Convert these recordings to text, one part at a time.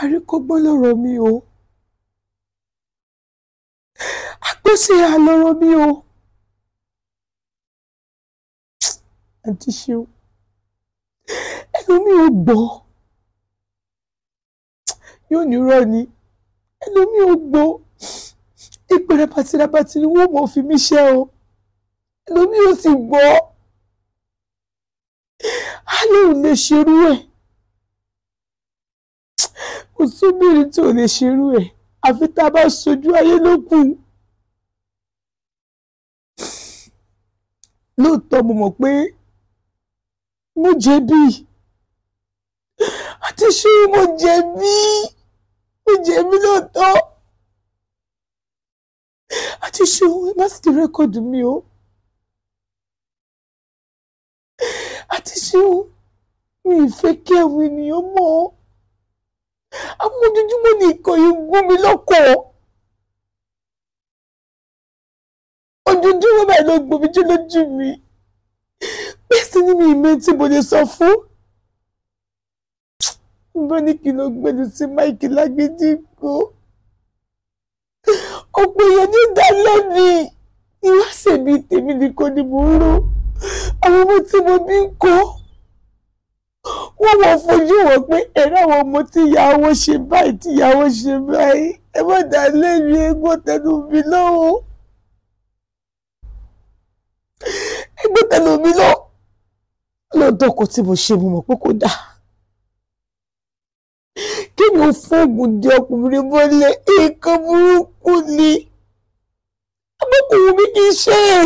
Àríkọ́gbọ́n lọ̀rọ̀ mi o, àgbọ̀sẹ̀ àlọ́rọ̀ mi o. Àǹtí Ṣeun, ẹlòmíì ò gbọ́, yóò ní irọ́ ni. Ẹlòmíì ò gbọ́, ìpè rabatirabati ni wọ́n mọ̀ fi mí ṣẹ́ o. Ẹlòmíì ò sì gbọ́, á lóun lè ṣerú ẹ̀. Kò sóbìnrin tí ò lè ṣerú ẹ̀, àfi tá a bá sojú ayé ló kù. Lóòótọ́ mo mọ̀ pé mo jẹ̀bi, àti ṣé mo jẹ̀bi, mo jẹ̀bi lóòótọ́. Àti ṣé ẹ má sì rẹ́kọ̀dù mi o. Àti ṣé mi ì fẹ́ kí àwọn ènìyàn mọ̀ ọ́. Àwọn ojoojúmọ́ ní nǹkan yìí gún mi lọ́kọ̀. Ojoojúmọ́ báyìí ló gbomi jẹ́ lójú mi. Bẹ́ẹ̀ sì ni mi ìmọ̀ tí mo lè sọ fún. Bá ní kí ló gbẹnu sí Máìkì Lágídígbò. Ọ̀pọ̀ èèyàn ní ìdálẹ́bi. Ìwá ṣèbí tèmi nìkan ni mò ń rò. Àwọn ọmọ tí mo bí ń kọ́. Wọ́n wọ́n fojú wọ́n pé ẹ̀rọ àwọn ọmọ tí ìyá wọn ṣe báyìí, tí ìyá wọn ṣe báyìí. Ẹ má dá lẹ́bi, ẹgbọ́n tẹnu mi lọ́wọ́. Ẹgbọ́n tẹnu mi lọ. Lọ́dọ̀ kò tí mo ṣe, mo mọ̀ pé kò dáa. Kí ni ó fóògùn di ọkùnrin mọ́lẹ̀? Nǹkan burúkú ni. Àmọ́ mi kì í ṣe é.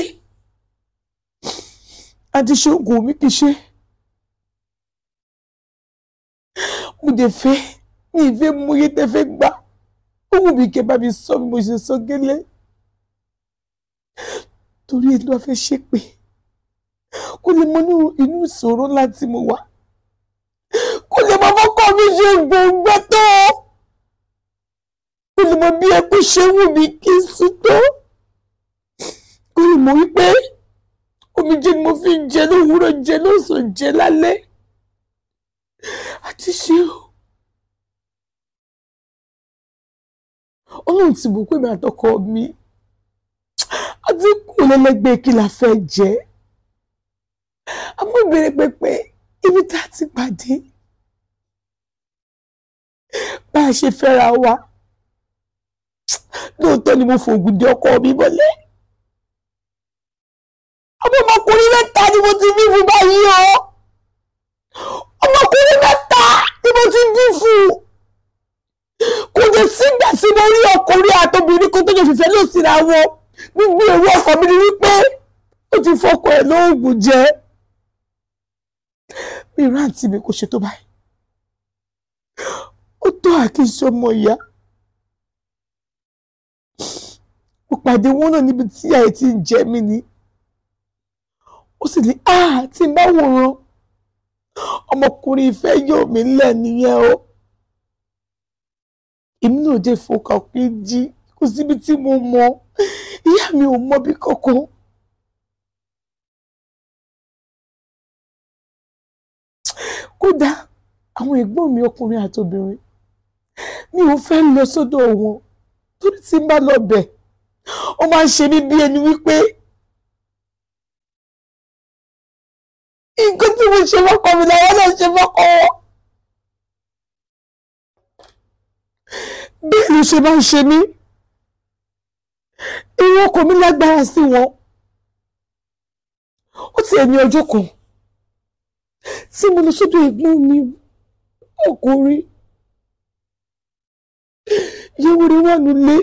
Àti ṣoògùn mi kì í ṣe. Mo dẹ̀ fẹ́, mi ì fẹ́ mú iye tẹ́ fẹ́ gbà. Ó wù mí kẹ́ bá mi sọ bí mo ṣe sọ gẹ́lẹ́. Torí ẹni wàá fẹ́ ṣépè. Kó lè mọ inú ìṣòro ńlá tí mo wà. Kó lè mọ bọ́kọ mi ṣe gbòǹgbẹ́ tó. Kó lè mọ bí ẹkún ṣe wù mí kí n sùn tó. Kó lè mọ wípé omijé ni mo fi ń jẹ lówùúrọ̀, jẹ lọ́sàn-án, jẹ lálẹ́. Àti ṣé o. Ọlọ́run ti bùkún èmi àtọkọ mi. Àti kú lẹ́lẹ́gbẹ́ kí la fẹ́ jẹ. Àmọ́ ìbéèrè pẹpẹ ibi tá a ti pàdé. Bá a ṣe fẹ́ra wa. Lóòótọ́ ni mo fògùn dé ọkọ mi mọ́lẹ̀. Ọmọkùnrin mẹ́ta ni mo ti bí fún báyìí o. Ọmọkùnrin mẹ́ta ni mo ti bí fún. Kò dé sígbà tí mo rí ọkùnrin àtobìnrin kó tó jẹ́ fìfẹ́ ló síra wọn. Gbogbo èrò ọkàn mi ni wípé ó ti fọkọ ẹ̀ lóògùn jẹ. Mi rántí mi kò ṣe tó báyìí. Ó tó àkíyèsí ọmọ ìyá. Mo pàdé wọn náà níbi tí àyè ti ń jẹ mí ni. Ó sì ní tí n bá wòran ọmọkùnrin ìfẹ́ yóò mí lẹ̀ nìyẹn o. Èmi náà jẹ́ ìfọkàn pé jí kò síbi tí mo mọ̀, ìyá mi ò mọ bí kankan. Kódà àwọn ẹ̀gbọ́n mi ọkùnrin àti obìnrin mi ò fẹ́ lọ sọ́dọ̀ wọn torí tí n bá lọ bẹ̀ ó máa ń ṣe mí bí ẹni wípé nǹkan tí mo ṣe fọ́kọ mi làwọn náà ṣe fọ́kọ wọn. Bẹ́ẹ̀ ló ṣe máa ń ṣe mí. Irú ọkọ mi lágbára sí wọn. Ó ti ẹ̀ ní ọjọ́ kan tí mo lọ sọ́dọ̀ ẹ̀gbọ́n mi ọkùnrin. Ìyàwó rẹ̀ wà nílé,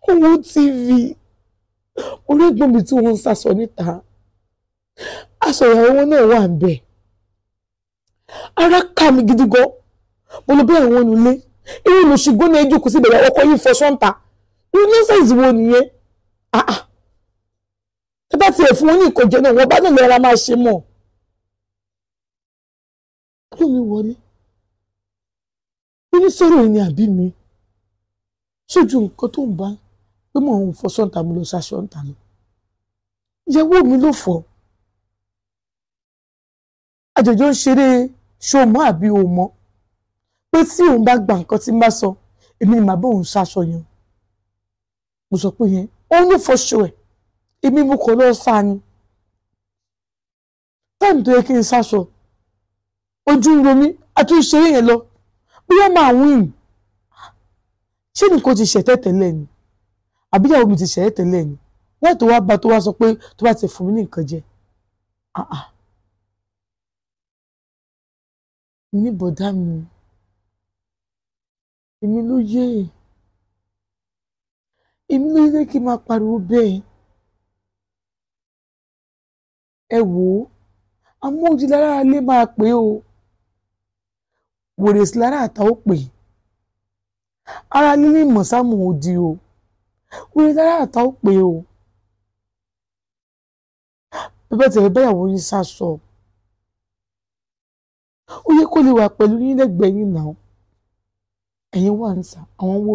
òun TV. Orí ẹ̀gbọ́n mi tí wọ́n ń sásọ níta. Aṣọ ìyàwó wọn náà wà ń bẹ̀. Ara ká mi gidi gan. Mo lọ bí àwọn nílé. Irú olùṣègùn náà jókòó síbẹ̀ ìyàwó ọkọ yìí fọṣọ ń ta. Irú nọ́sẹ̀sì wo nìyẹn? Ẹ bá tiẹ̀ fún wọn ní ìkọ̀jẹ́ náà, wọ́n bá náà lọ́ra máa ṣe mọ̀. Kúrò mi wọlé. Ó ní sọ̀rọ̀ yìí ni àbí mi. Sójú nǹkan tó ń bá pé mò ń fọṣọ ń ta mo lọ ṣaṣọ ń ta lọ. Ìyàwó mi ló fọ̀. Àjọjọ ń ṣeré ṣo mọ̀ àbí o mọ̀. Pé tí òun bá gba nǹkan tí n bá sọ, èmi ni màá bá òun ṣaṣọ yẹn. Mo sọ pé yẹn òun ló fọṣọ ẹ̀, èmi mo kọ̀ lọ́ọ́ sá ni. Táìmù tó yẹ kí n ṣaṣọ, ojú ń ro mí, àtúnṣe yẹn lọ, bóyá máa win. Ṣé nìkan ti ṣẹ̀tẹ̀ tẹ́lẹ̀ ni? Àbí ìyàwó mi ti ṣẹ̀tẹ̀ tẹ́lẹ̀ ni? Wọ́n tó wá bá tó wá sọ pé tó bá ti fún mi ní nǹkan jẹ. Ní bọ̀dá mi, èmi ló yé, èmi ló yẹ kí n máa pariwo bẹ́ẹ̀. Ẹ wò ó, amóhùnjílára lè máa pè ó, wèrè sí lára àtà ó pè, ara lílé ìmọ̀sámù òdì o, wèrè lára àtà ó pè o. Bẹ́ẹ̀ tẹ̀lé báyàwó yín sá sọ, ó yẹ kó lè wà pẹ̀lú yín lẹ́gbẹ̀ẹ́ yín náà. Ẹ̀yin wà ń ta àwọn wo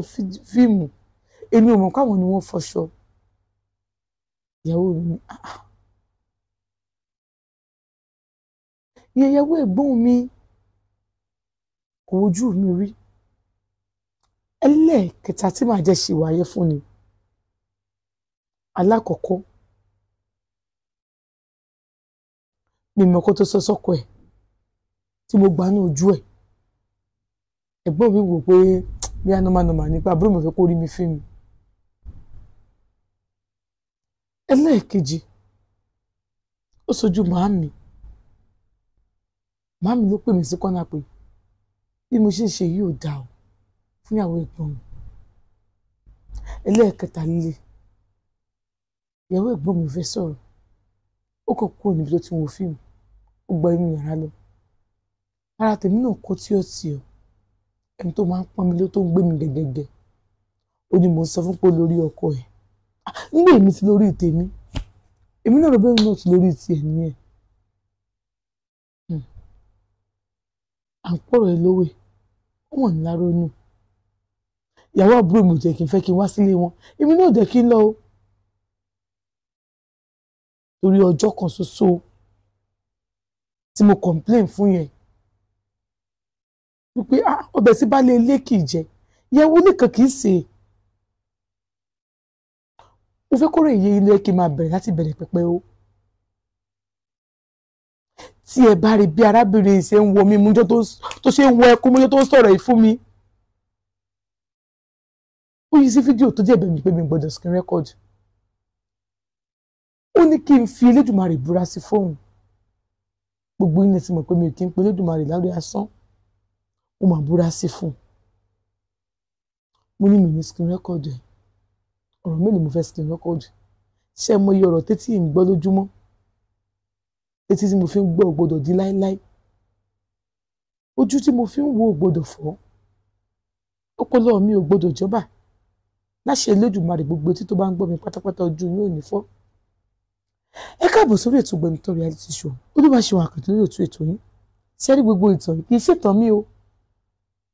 fíìmù, èmi ò mọ̀ káwọn ni wọ́n fọṣọ. Ìyàwó mi ní ìyàwó ẹ̀gbọ́n mi kò wojú mi rí. Ẹlẹ́ẹ̀kẹta tí màá jẹ́ ṣe wáyé fún ni alákọ̀ọ́kọ́, mi mọ̀ kó tó sọ sọ́kọ ẹ̀ tí mo gbà ní ojú ẹ̀. Ẹ̀gbọ́n mi wò pé bí a nọ́mà nọ́mà nípa àbúrò mi fẹ́ kó rí mi fín mi. Ẹlẹ́ẹ̀kejì, ó sojú màámi. Màámi ló pè mí sí kọ́nà pé bí mo ṣe ń ṣe yìí ò dáa o fún ìyàwó ẹ̀gbọ́n mi. Ẹlẹ́ẹ̀kẹta líle, ìyàwó ẹ̀gbọ́n mi fẹ́ sọ̀rọ̀, ó kàn kúrò níbi tó ti wo fíìmù, ó gba inú yàrá lọ. Ara tèmi náà kó tí ó tì ọ́, ẹni tó máa ń pọ́n mi ló tó ń gbé mi gẹ́gẹ́gẹ́. Ó ní mò ń sọ fún pé lórí ọkọ ẹ̀. Nígbà èmi ti lórí tèmi, èmi náà ló bẹ́ẹ̀ náà ti lórí tiẹ̀ nìyẹn. À ń pọ̀rọ̀ ẹ lówè, ó wọ̀n ní lárónù. Ìyàwó àbúrò mi ò jẹ́ kí n fẹ́ kí n wá sílé wọn, èmi náà ò jẹ́ kí n lọ o. Torí ọjọ́ kan ṣoṣo tí mo complain fún yẹn wípé ọbẹ̀ tí baálé ilé kì í jẹ, ìyàwó nìkan kì í sè é. Mo fẹ́ kórè iye ilé kí n máa bẹ̀rẹ̀ láti bẹ̀rẹ̀ pẹpẹ o. Tí ẹ bá rí bí arábìnrin ṣe ń wo mi mújọ́ tó ṣe ń wọ ẹkún mújọ́ tó ń sọ̀rọ̀ yìí fún mi. Ó yí sí fídíò tó jẹ́ bẹ̀ mí pé mi gbọ́dọ̀ screen record. Ó ní kí n fi Elédùmarè búra sí fóun. Gbogbo yín ti mọ̀ pé mi ò kí ń pe Elédùmarè lórí asán. Mo máa búra sí fún un. Mo ní mi ní screen record ẹ̀. Ọ̀rọ̀ mélòó mo fẹ́ screen record? Ṣé ẹ mọ iye ọ̀rọ̀ tẹ́tí ń gbọ́ lójúmọ́? Etí tí mo fi ń gbọ́ ò gbọ́dọ̀ di láéláé. Ojú tí mo fi ń wo ò gbọ́dọ̀ fọ́. Ọpọlọ mi ò gbọ́dọ̀ jọba. Láṣẹ Elédùmarè gbogbo etí tó bá ń gbọ́ mi pátápátá ojú yín ò ní fọ́. Ẹ káàbọ̀ sórí ètò Ògbónitọ́ reality show. Olúwaṣeun Àkàndé lórí ètò ètò yín. Ṣé rí gbogbo ìtàn yìí? Kì í ṣètàn mi o.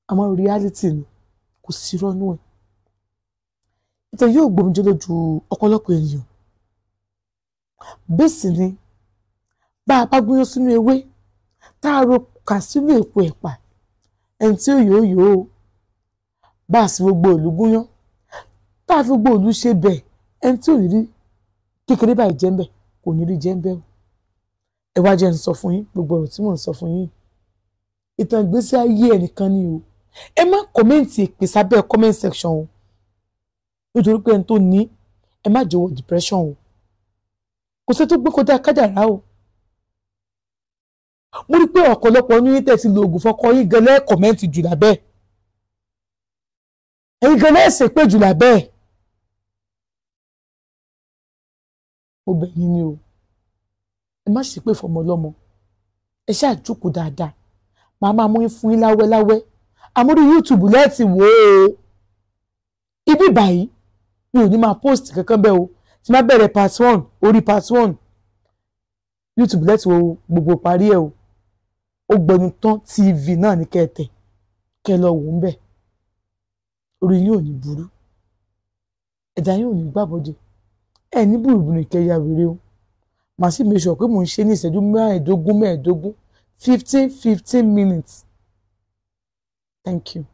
Àmọ́ reality ni, kò sí rọ́nú ẹ̀. Ìtàn yóò gbòmìjọ lójú ọ̀pọ̀lọpọ̀ ènìyàn. Bẹ́ẹ̀ sì ni bá a bá gúnyán sínú ewé, tá a ro kà sínú èpo ẹ̀pà, ẹni tí ó yòó yòó o. Bá a sì gbogbo ìlú gúnyán, tá a fi gbogbo ìlú ṣe bẹ́ẹ̀, ẹni tí ò ní rí kékeré báyìí jẹ́ ń bẹ̀, kò ní rí jẹ́ ń bẹ̀ o. Ẹ wá jẹ́ ń sọ fún yín gbogbo ọ̀rọ̀ tí mò ń sọ fún yín. Ìtàn ìgbésí ayé ẹnìkan ni o. Ẹ má kọ́mẹ́ǹtì èpè sábẹ́ comment section o. Nítorí pé ẹni tó ní ẹ má jọ̀wọ́ depression o. Kò sí tó gbé kọjá kádàrá o. Mo rí pé ọ̀pọ̀lọpọ̀ ní tẹ̀ ti lo oògùn fọkọ yín gan lẹ́ẹ̀ kọ́mẹ́ǹtì jù lábẹ́. Ẹ̀yin gan lẹ́ẹ̀ ṣèpè jù lábẹ́. Mo bẹ̀ yín ni o. Ẹ má ṣèpè fọmọ ọlọ́mọ. Ẹ ṣáà jókòó dáadáa. Màá máa mú yín fún yín láwẹ́láwẹ́. Àmórí YouTube lẹ́ẹ̀tì wò ó. Ibi báyìí mi ò ní máa post kankan bẹ́ẹ̀ o. Tí má bẹ̀rẹ̀ part 1 orí part 1 YouTube lẹ́ẹ̀tì wo gbogbo parí ẹ̀ o. Ògbónitán TV náà ní kẹ́ẹ̀tẹ̀ kẹ́ lọ wò ń bẹ̀. Orí yín ò ní burú. Ẹ̀dá yín ò ní gbàbọ̀dé. Ẹ ní bùrùbùrù ìkẹyà wèrè o. Màá sì make sure pé mò ń ṣe ní ìṣẹ́jú mẹ́ẹ̀ẹ́dógún mẹ́ẹ̀ẹ́dógún 15 minutes. Thank you.